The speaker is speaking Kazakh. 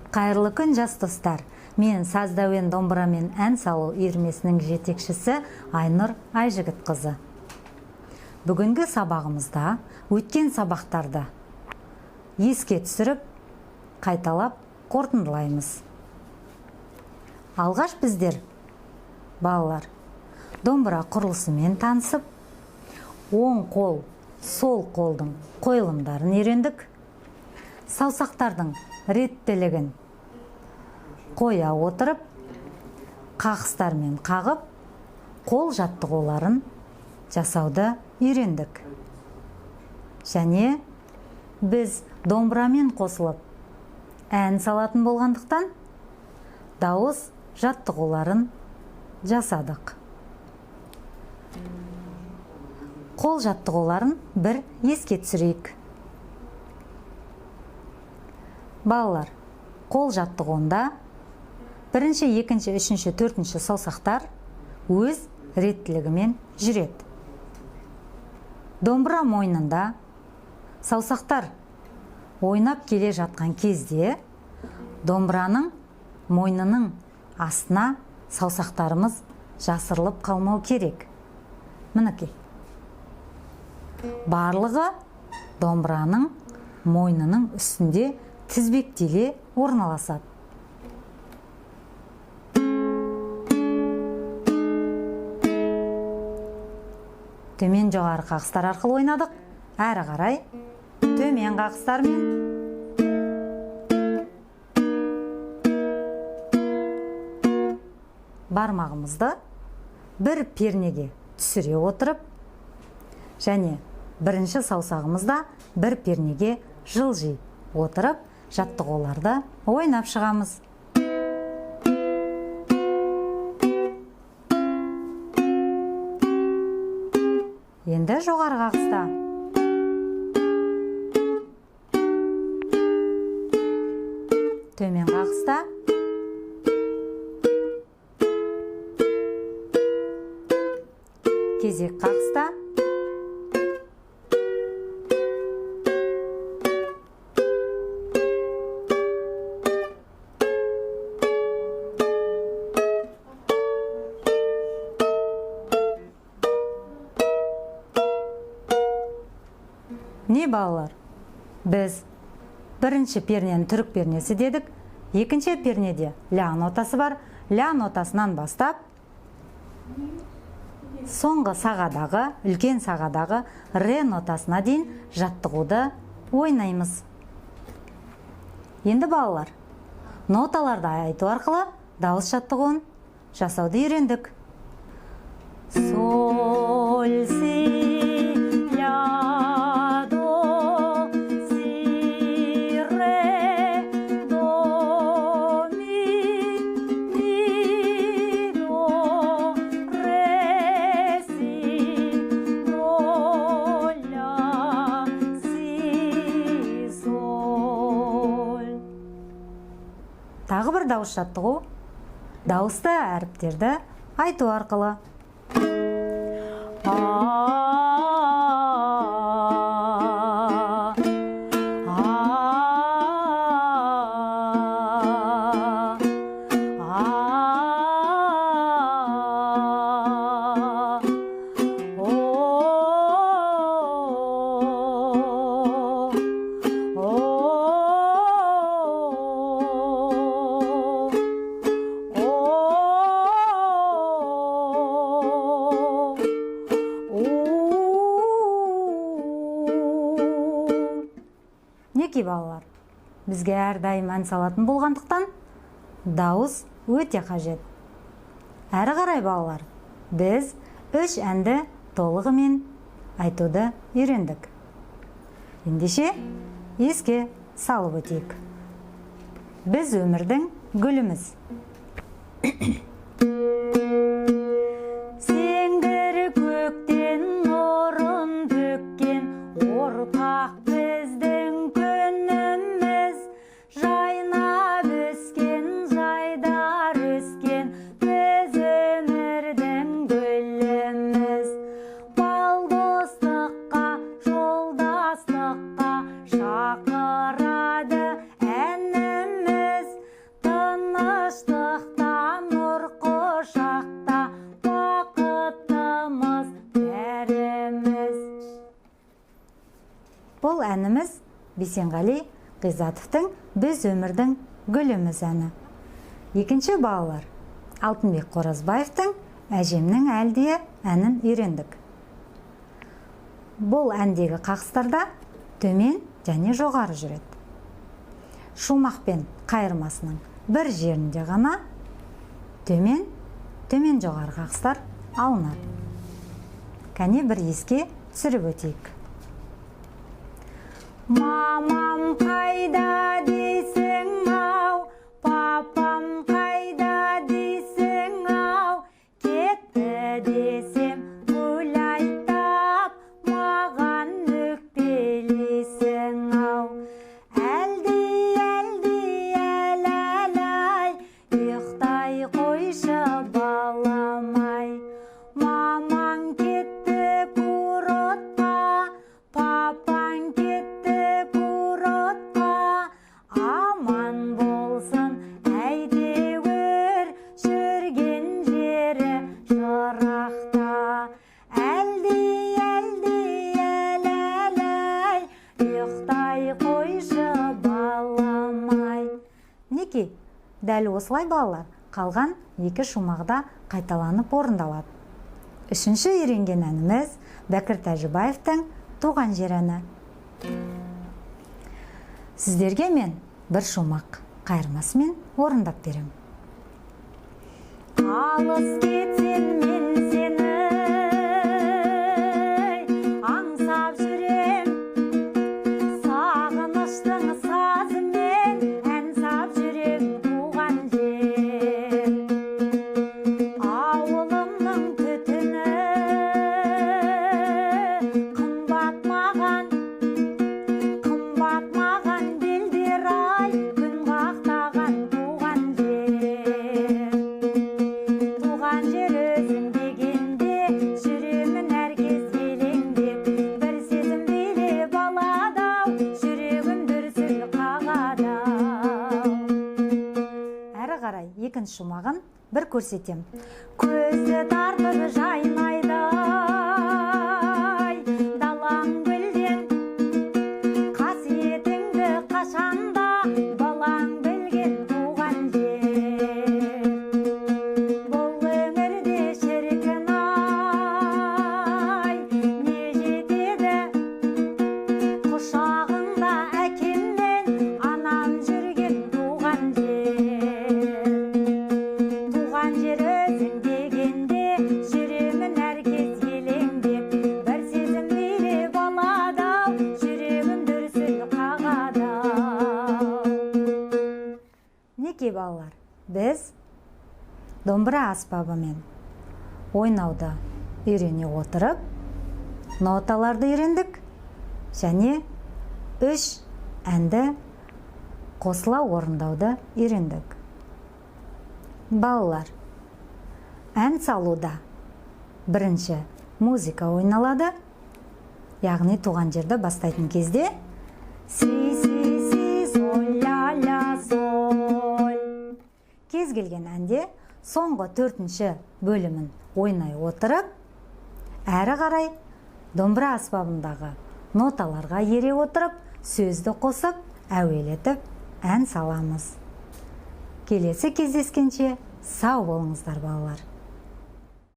Қайырлы күн, жас достар. Мен Саздаuen домбырамен ән салу үйірмесінің жетекшісі Айнұр Айжігітқызы. Бүгінгі сабағымызда өткен сабақтарды еске түсіріп, қайталап қорытындылаймыз. Алғаш біздер, балалар, домбыра құрылысымен танысып, оң қол, сол қолдың қойылымдарын үйрендік. Саусақтардың реттілігін қоя отырып, қағыстармен қағып, қол жаттығуларын жасауды үйрендік. Және біз домбырамен қосылып ән салатын болғандықтан, дауыс жаттығуларын жасадық. Қол жаттығуларын бір еске түсірейік. Балалар, қол жаттығуында бірінші, екінші, үшінші, төртінші саусақтар өз реттілігімен жүреді. Домбыра мойнында саусақтар ойнап келе жатқан кезде домбыраның мойнының астына саусақтарымыз жасырылып қалмау керек. Мінекей, барлығы домбыраның мойнының үстінде тізбектеле орналасады. Төмен, жоғары қағыстар арқылы ойнадық. Әрі қарай төмен қағыстармен, бармағымызды бір пернеге түсіре отырып және бірінші саусағымызда бір пернеге жылжи отырып жаттығуларды ойнап шығамыз. Енді жоғары қағыста төмен қағыста кезек қағыста не, балалар, біз бірінші пернені түрік пернесі дедік. Екінші пернеде ля нотасы бар. Ля нотасынан бастап соңғы сағадағы, үлкен сағадағы ре нотасына дейін жаттығуды ойнаймыз. Енді, балалар, ноталарды айту арқылы дауыс жаттығуын жасауды үйрендік. Соль, си, ля, до, си, ре, до, ми, ми, до, ре, си, до, ля, си, соль. Тағы бір дауыс жаттығу дауысты әріптерді айту арқылы. А, А, А, О, О, О, У. Неки, балалар, бізге әрдайым ән салатын болғандықтан, дауыс өте қажет. Әрі қарай, балалар, біз үш әнді толығымен айтуды үйрендік. Ендеше еске салып өтейік. Біз өмірдің гүліміз. Сеңгір көктен нұрын төккен ортақ біздің күніміз, жайнап өскен, жайдар өскен біз өмірдің гүліміз. Бал достыққа, жолдастыққа шақырады әніміз. әніміз Бейсенғали Ғизатовтың «Біз өмірдің гүліміз» әні. Екінші, балалар, Алтынбек Қоразбаевтың «Әжемнің әлдиі» әнін үйрендік. Бұл әндегі қағыстарда төмен және жоғары жүреді. Шумақ пен қайырмасының бір жерінде ғана төмен, төмен жоғары қағыстар алынады. Кәне, бір еске түсіріп өтейік. Мамам қайда дейсің ау, папам қайда дейсің ау, кетті десем гуляйттап, маған өкпелейсің ау. Әлди, әлди, әләләй, ұйықтай қойшы, балам-ай. Мамаң кетті курортқа, папаң кетті курортқа, аман болсын әйтеуір, жүрген жері жырақта. Әлди, әлди, әләләй, ұйықтай қойшы, балам-ай. Мінекей, дәл осылай, балалар, қалған екі шумағы да қайталанып орындалады. Үшінші үйренген әніміз Бәкір Тәжібаевтың «Туған жер» әні. Сіздерге мен бір шумақ қайырмасымен орындап беремін. Алыс кетсем, мен сені аңсап жүрем, сағыныштың сазымен ән сап жүрем. Туған жер, ауылымның түтіні қымбат маған, қымбат маған, белдер ай, күн қақтаған туған жер. Туған жер өзің дегенде, жүремін әркез елеңдеп, бір сезім билеп алады ау, жүрегім дүрсіл қағады ау. Әрі қарай екінші шумағын бір көрсетем. Көзді тартып жайнайды ай, далаң гүлден, қасиетіңді қашанда балаң білген. Туған жер, бұл өңірде, шіркін ай, не жетеді? Құшағыңда әкем мен анам жүрген. Туған жер, туған жер өзің дегенде, жүремін әркез елеңдеп, бір сезім билеп алады ау, жүрегім дүрсіл қағады ау. Мінекей, балалар, біз домбыра аспабымен ойнауды үйрене отырып, ноталарды үйрендік және үш әнді қосыла орындауды үйрендік. Балалар, ән салуда бірінші музыка ойналады, яғни туған жерді бастайтын кезде си, си, си, соль, ля, ля, соль. Кез келген әнде соңғы төртінші бөлімін ойнай отырып, әрі қарай домбыра аспабындағы ноталарға ере отырып, сөзді қосып, әуелетіп ән саламыз. Келесі кездескенше сау болыңыздар, балалар.